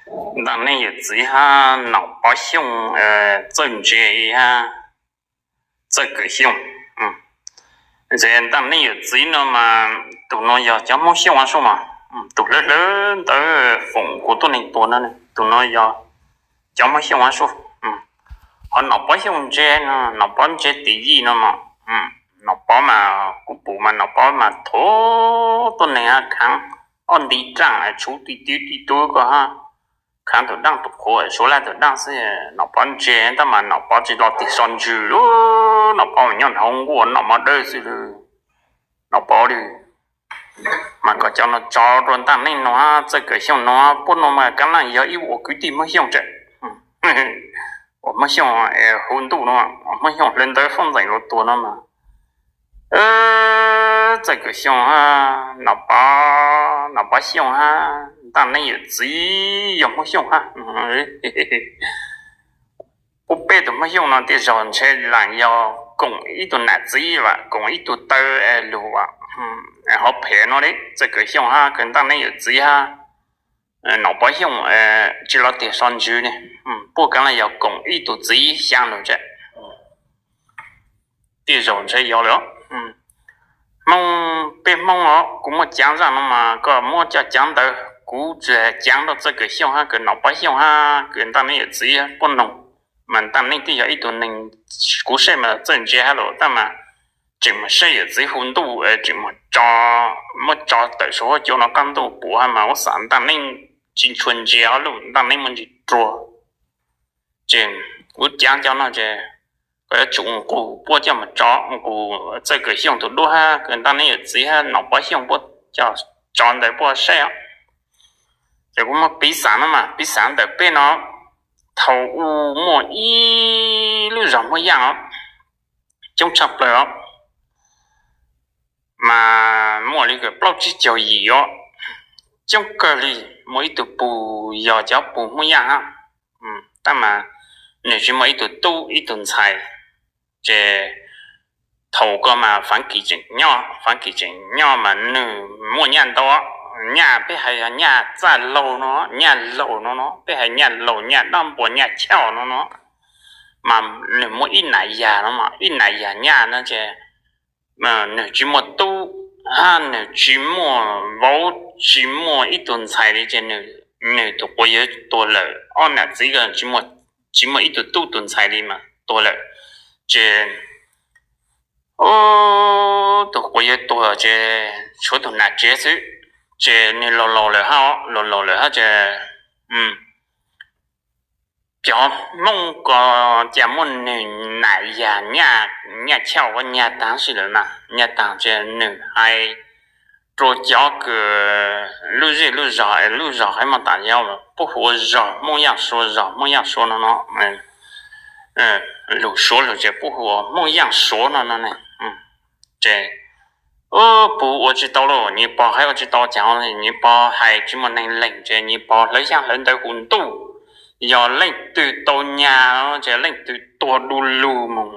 Ntaj neej yawm txiv hab Nom Pov Xyooj, Txawj Ntse hab Txawj Kawm Xyooj. Ces ntaj neej yawm txiv no mas tus no yog cov Hmoob Xyooj a sub mas, tus hlawv hlawv ntawd foom kuv tuab neeg tuag no, tus no yog cov Hmoob Xyooj a sub. Ho Nom Pov Xyooj Ntse no, Nom Pov Ntse Tim Yij no, Nom Pov mas kuv pum mas Nom Pov mas thov tuab neeg hab khaav ob nti raaj tshuv ti tw ti tw ko hab khaav tus daaj tus qhuav Suav laj tus daaj xwb. Nom Pov Ntse tab mas Nom Pov tsis los tig so ntsws lub, Nom Pov nyob hauv nkuaj noj mov dawb xwb lawm. Nom Pov mas kom cov no tso rua ntaj neej no, Txawj Kawm Xyooj no, puab no mas kav laj yog ib ua kwv tij Hmoob Xyooj tsev, ua Hmoob Xyooj hu ntuj no, Hmoob Xyooj hlawv ntawv foob ntxeem luag tuag no mas Txawj Kawm Xyooj hab Nom Pov, Nom Pov Xyooj hab ntaj neej yawm txiv yog Hmoob Xyooj hab. Puab peb tug Hmoob Xyooj no tej zaum ntshe lam yog koom ib tug nam txiv, koom ib tug taw lug, ho phem no li Txawj Kawm Xyooj hab kws ntaj neej yawm txiv hab Nom Pov Xyooj tsis los tig so ntsws ne, puab kav laj yog koom ib tug txiv xyaa lug tsev. Tej zaum ntshe yog lawm. Hmoob, peb Hmoob os, kuv muaj caav zaaj no mas koj muab cov caav ntawd, kuv tsis caav rau Txawj Kawm Xyooj hab kws Nom Pov Xyooj hab kws ntaj neej yawm txiv puab noog. Mas ntaj neej twb yog ib tug neeg, kuv saib mas txawj ntse hab lawm tab mas tseem mus saib yawm txiv hu ntuj, tseem mus tso, muab tso tawm saum huab cua no qab ntuj pum hab mas ua xam ntaj neej tsis tshua ntse hab lawm, ntaj neej muaj ntsis ruag. Ces kuv caav cov no ces koj yuav tsum nqus puab coj mus tso, nqus Txawj Kawm Xyooj tus duab hab kws ntaj neej yawm txiv hab Nom Pov Xyooj puab coj tso ntawd puab saib os. Ces kuv muab piv xam no mas, piv xam ntawm peb no, thaum u muaj ib lub zog Hmoob Yaj os, coob tshaj plaws os, mas muaj li kws plaub tsib caug yim os, coob kawg li. Muaj ib tug pug yog cov pug Hmoob Yaj hab, tab mas nwg tsis muaj ib tug tub ib tug ntxhais. Ces thaum ko mas Faav Kis tseem nyob, Faav Kis tseem nyob mas nwg muaj nyaj ntau, nyaj peb hais yog nyaj txaj laug no, nyaj laug no no, peb hais nyaj laug, nyaj dab npua, nyaj choj no no, mas nwg muaj ib nam yag no, ib nam yag nyaj no ces nwg tsis muaj tub hab nwg tsis muaj vauv, tsis muaj ib tug ntxhais li ces nwg tus quas yawg tuag lawm. Ob nam txiv ko tsis muaj ib tug tub tug ntxhais li mas tuag lawm. Ces tus quas yawg tuag ces tshuav tug nam tsev xwb. Ces nwg laus laus lawm hab, laus laus lawm hab ces cov Hmoob ko cas muaj nwg nam yag nyaj, nyaj choj ua nyag taag si lawm na, nyaj taag ces nwg hais rua cov kws lub zej lub zog, lub zog haiv Moos Tam Yau puab hu ua zog Hmoob Yaj Suav, zog Hmoob Yaj Suav no no, lug Suav lug ces puab hu ua Hmoob Yaj Suav no no ne. Ces pug ua tsis tau lawm, nyias pog haiv ua tsis tau cas, nyias pog hais tsis muaj neeg lees ces nyias pog hlawv xyab hlawv ntawv hu ntuj. Yog leej twg tau nyag ces leej twg tuag du lug moog.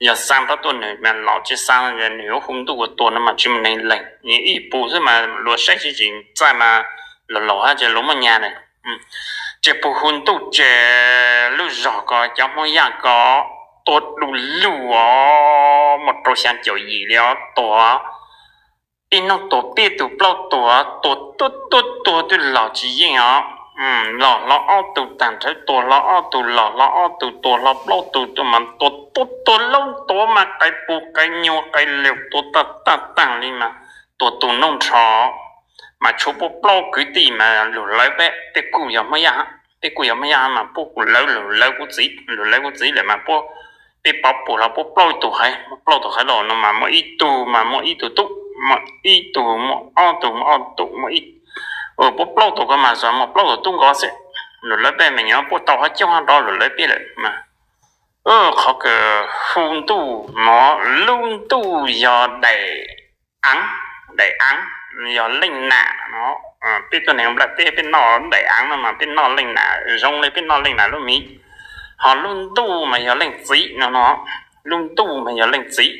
Yog xaa rov tuaj nwg mas los, tsis xaa nwg yuav hu ntuj ua tuag no mas tsis muaj neeg lees. Nyias ib pug xwb mas luag saib tsis txais mas laus laus hab ces luag muaj nyag na. Ces pug hu ntuj ces lub zog ko cov Hmoob Yaj ko tuag du lug os, muaj rau xyaa caum yim li os, tuag ib hnub tuag peb tug plaub tug, tuag tuag tuag tuag twb laug tsis yeej os. Laug hlo ob tug taag nrho, tuag hlo ob tug, laug hlo ob tug, tuag hlo plaub tug, tuag mas tuag tuag tuag laub tuag mas qaiv pug qaiv nyuag qaiv lug tuag tag tag taag li mas tuag tu noob nrho. Mas tshuav puab plaub kwv tij mas lug lawv peb, peb kuj yog Hmoob Yaj, peb kuj yog Hmoob Yaj mas puab kuj lawv, lug lawv kuv txiv, lug lawv kuv txiv lawm mas puab, peb pov pug hlo puab plaub tug haiv, plaub tug haiv los no mas muaj ib tug mas muaj ib tug tub, muaj ib tug muaj ob tug, muaj ob tug muaj ib, puab plaub tug ko mas muaj plaub tug tub nkaus xwb. Lug lawv peb me nyuam puab tau hov coob hov nrov lug lawv peb lawm mas qhov kws hu ntuj no, lub ntuj yog daim aav, daim aav yog leej nam no. Peb tuab neeg Nplaj teb peb noj daim aav no mas peb noj leej nam zoo li peb noj leej nam lub miv. Ho lub ntuj mas yog leej txiv no no, lub ntuj mas yog leej txiv.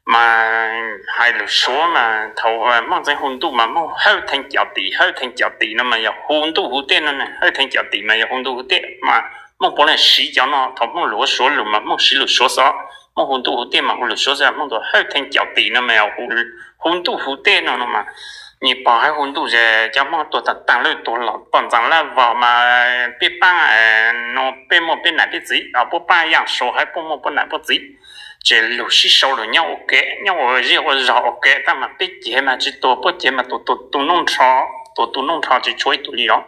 Mas hais lus Suav mas thaum Hmoob txeev hu ntuj mas Hmoob hawj theej cov tim, hawj theej cov tim no mas yog hu ntuj hu tiaj no. Hawj theej cov tim mas yog hu ntuj hu tiaj mas Hmoob puav leej siv cov no. Thaum Hmoob lus ua Suav lus mas Hmoob siv lus Suav xwb. Hmoob hu ntuj hu tiaj mas hu lus Suav xwb. Hmoob tus hawj theej cov tim no mas yog hu ntuj hu tiaj no no mas. Nyias pom hais hu ntuj ces cov Hmoob tuag tag tag lawm, tuag los poj ntxoog laj vog mas peb paab no peb muaj peb nam peb txiv, puab paab yaaj sau hab puab muaj puab nam puab txiv. Ces lug sib sau lug nyob ua ke, nyob ua zej ua zog ua ke, tab mas peb ceg mas tsis tuag, puab ceg mas tuag tu noob nrho, tuag tu noob nrho tsis tshuav ib tug li los.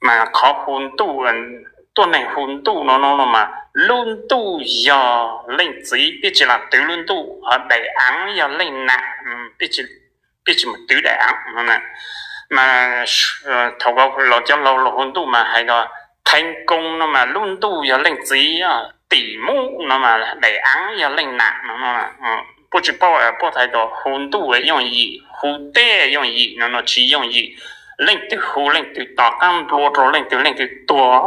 Mas qhov hu ntuj, tuab neeg hu ntuj no no mas lub ntuj yog leej txiv, peb tsis lam twv lub ntuj, ho daim aav yog leej nam, peb tsis mus twv daim aav no. Mas thaum ko los cov laug lug hu ntuj mas hais tias theej koo no mas lub ntuj yog leej txiv, tim mub no mas daim aav yog leej nam no. Puab tsis paub, puab hais tias hu ntuj yooj yim, hu teb yooj yim no no tsis yooj yim. Leej twg hu leej twg tom qaab nplua rau leej twg, leej twg tuag.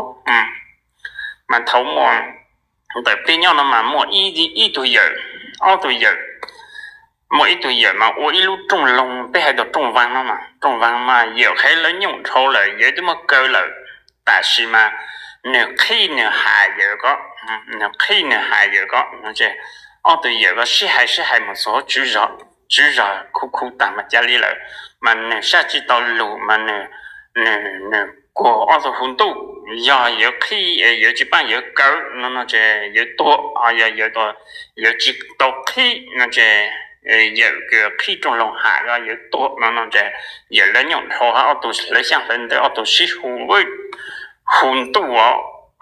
Mas thaum muaj ntawm peb nyob no mas muaj ib tug yawm, ob tug yawm. Muaj ib tug yawm mas ua ib lub rooj loog, peb hais tias rooj vaag no mas, rooj vaag mas yawm qhev lawv nyooj dhau lawm, yawm twb muab kaw lawm. Tam sis mas nwg qhib nwg has yawm ko, nwg qhib nwg has yawm ko. Ob tug yawm ko sib hais sib hais mus txug huv tswv zog, tswv zog khuv khuv taag mas ca le lawm, mas nwg sab tsis tau lug mas nwg, nwg kuas ob tug hu ntuj, yog yawm qhib, yawm tsis paab yawm kaw no no ces yawm tuag, yog yawm tsis tau qhib no ces yawm kws qhib rooj loog has yawm tuag no no ces yawm lawv nyooj dhau hab ob tug hlawv xyaab hlawv ntawv, ob tug sib hu, hu ntuj,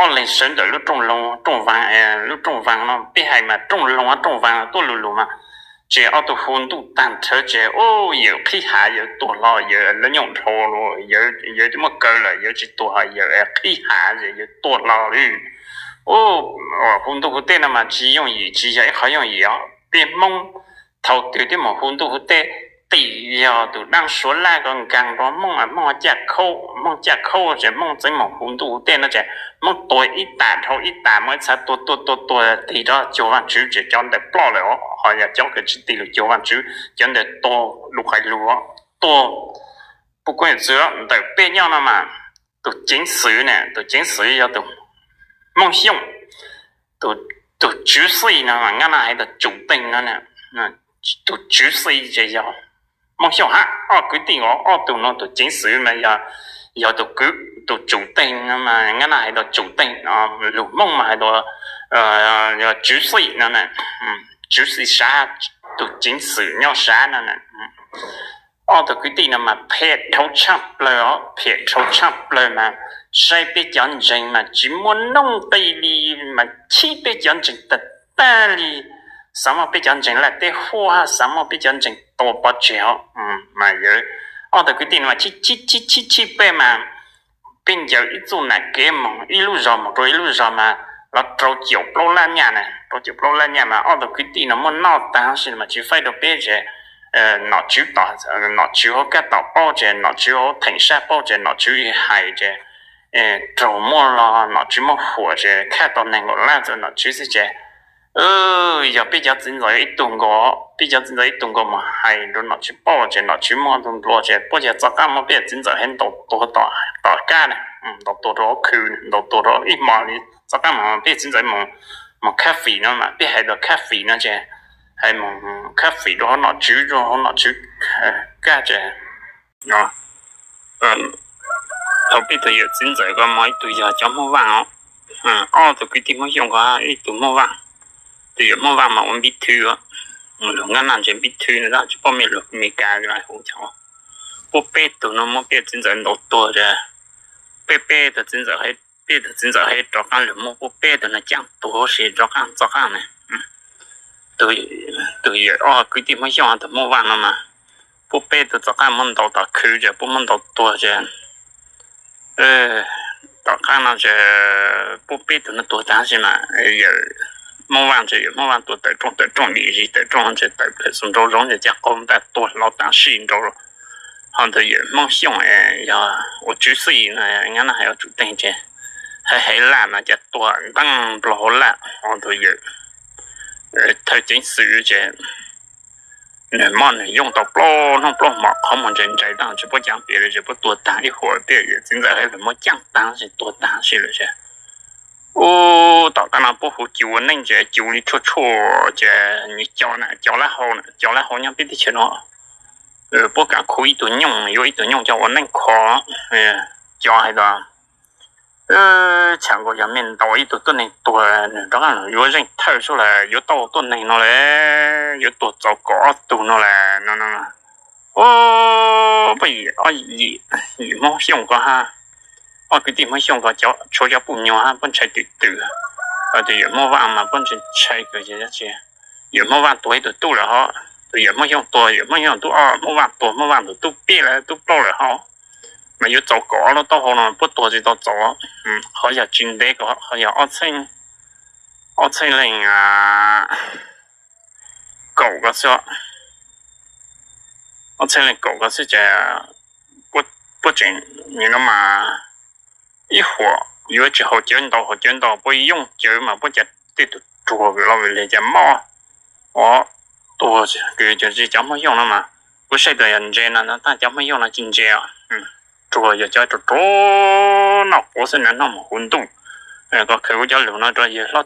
ob leeg sawv ntawm lub rooj loog, rooj vaag, lub rooj vaag no peb hais mas rooj loog hab rooj vaag tuab lug lug mas. Ces ob tug hu ntuj taag nrho ces yawm qhib has yawm tuag hlo, yawm lawv nyooj dhau, yawm twb muab kaw lawm, yawm tsis tuag, yawm qhib has yawm tuag hlo li. Hu ntuj hu teb no mas tsis yooj yim, tsis yog ib qho yooj yim os. Peb Hmoob thaum twg twb mus hu ntuj hu teb, tim yog tus daab Suav Laj ko nkaag rua Hmoob, Hmoob caj khaub, Hmoob caj khaub ces Hmoob txeev mus hu ntuj hu teb no ces Hmoob tuag ib tam dhau ib tam, muaj ib txha tuag tuag tuag tuag tig rau cuag Vaajtswv ces cov ntawd ploj lawm os, ho yog cov kws tsis tig lug cuag Vaajtswv cov ntawd tuag du qais lug, tuag. Puj kuj txwv ntawm peb nyob no mas tus ceev xwm ne, tus ceev xwm yog tus Hmoob Xyooj, tus tswv xij no mas ngab naj hais tus tsum teeg no, tus tswv xij ces yog Hmoob Xyooj hab. Ob kwv tij os, ob tug no tus ceev xwm mas yog tus kwv, tus tsum teeg no mas ngab naj hais tus tsum teeg, lug Hmoob mas hais tus tswv xij no, tswv xij sav, tus ceev xwm nyob sav no. Ob tug kwv tij no mas phem dhau tshaj plawg os, phem dhau tshaj plawg mas saib peb cov ntseeg mas tsis muaj nuj nqis li, mas chib peb cov ntseeg tag tag li, xav muab peb cov ntseeg laj teb huaj, xav muab peb cov ntseeg tua pov tseg os. Mas yawg, ob tug kwv tij no mas chib chib chib chib peb mas peb ncaws ib txuj nam kev moog ib lub zog moog rau ib lub zog mas los rau caum plaub lab nyaj na, rau caum plaub lab nyaj mas ob tug kwv tij no muaj noj taag sis mas tsis faib rau peb ces nom tswv tom, nom tswv hauv kab tom paub ces nom tswv hauv theem sab paub ces nom tswv hais ces raug muab los nom tswv muab huam ces khaj tau nees nkaum lab txug nom tswv xwb ces yog peb cov txiv ntxawm ib tug nkaus, peb cov txiv ntxawm ib tug nkaus mus hais rau nom tswv paub ces nom tswv muab tug nplua ces puab yog txoj qab muab peb txiv ntxawm hab ntaus tuag tom kab na, ntaus tuag rau hauv khw, ntaus tuag rau ib hmo li. Txoj qab mas peb txiv ntxawm mus khab fim no mas peb hais rau khab fim no ces hais mus khab fim rau hauv nom tswv, rau hauv nom tswv kab ces thaum peb tug yawm txiv ntxawm ko mas ib tug yog cov Hmoob Vaaj os, ob tug kwv tij Hmoob Xyooj ko ib tug Hmoob Vaaj, tus yawm Hmoob Vaaj mas ua npib thwb, lug ngab naj ntse npib thwb no tsis paub mej lug Amelikas hu cas. Puab peb tug no muab peb txiv ntxawm ntaus tuag ces peb peb tug txiv ntxawm, peb tug txiv ntxawm hab rov qaab lug muab puab peb tug no caaj tuag huv si rov qaab txoj qab na. Tus yawm ob kwv tij Hmoob Xyooj hab tus Hmoob Vaaj no mas puab peb tug txoj qab muab ntaus tom khw ces puab muab ntaus tuag ces tom qab no ces puab peb tug no tuag taag sis mas yawm Hmoob Vaaj ces yawm Hmoob Vaaj tuag tawm rooj, tawm rooj dim zis tawm rooj ces tawm plawg xus nrau zoov ces ca qaug ntaj tuag hlo taag sim nrau. Ho ntawd yawm Hmoob Xyooj yog ua tswv xij no, ngab naj hais ua tsum teeg ces hais hais laj mas ca tuag ntaaj nplog hauv laj. Ho ntawd yawm thawj ceev xwm ces Nws mob nws yooj tau plaub hnub plaub hmo qhov muag ntse ntse tag tsis paub cav piav li, tsis paub tuag tag ib huam tiag, txiv ntxawm hais lus muab caaj tag tsis tuag tag si lawm. Ub, tom qab no puab hu cov ua neej ces cov li tshuaj tshuaj ces nws cov na, cov lab hau, cov lab hau nyob peb teb chaws no. Puab kav khu ib tug nyooj, yuav ib tug nyooj coj ua neej kho. Cov hais tias, tshav nkaus yog me ntaus ib tug tuab neeg tuag nws rov qab yuav zeej thawj sub las yuav tau tuab neeg no las, yuav tuag txaus kaum ob tug no las no. Ub, puab yim, yim Hmoob Xyooj ko hab, ob kwv tij Hmoob Xyooj ko tshuav cov puj nyuag hab puab ntshai twm twm, tus yawm Hmoob Vaj mas puab ntshai ntshai kawg. Yawm Hmoob Vaj tuag ib tug tub lawm hos, tus yawm Hmoob Xyooj tuag, yawm Hmoob Xyooj tub ob, Hmoob Vaj tuag, Hmoob Vaj tus tub peb lawm, tub plaub lawm hos, mas yuav txaus kaum ob lub taub hau no puab tuag tsis tau txaus. Qhov yog tsis ntev ko qhov yog ob txheej leej kaum ko xwb, ob txheej leej kaum ko xwb ces puab tseem nim no mas ib huam yuav tsis haus cawv ntau, haus cawv ntau puab yooj cawv mas puab cas tej tug ruag vim lo vim li cas mob. Ov, tuag kws cov Hmoob Xyooj no mas kuv saib tas yog ntse no, tab cov Hmoob Xyooj no tsis ntse. Ruag yog cov ruag ruag noj quav xwb na, noj mus huv ntuj. Koj khaws kuv cov lus no rau yawg hlob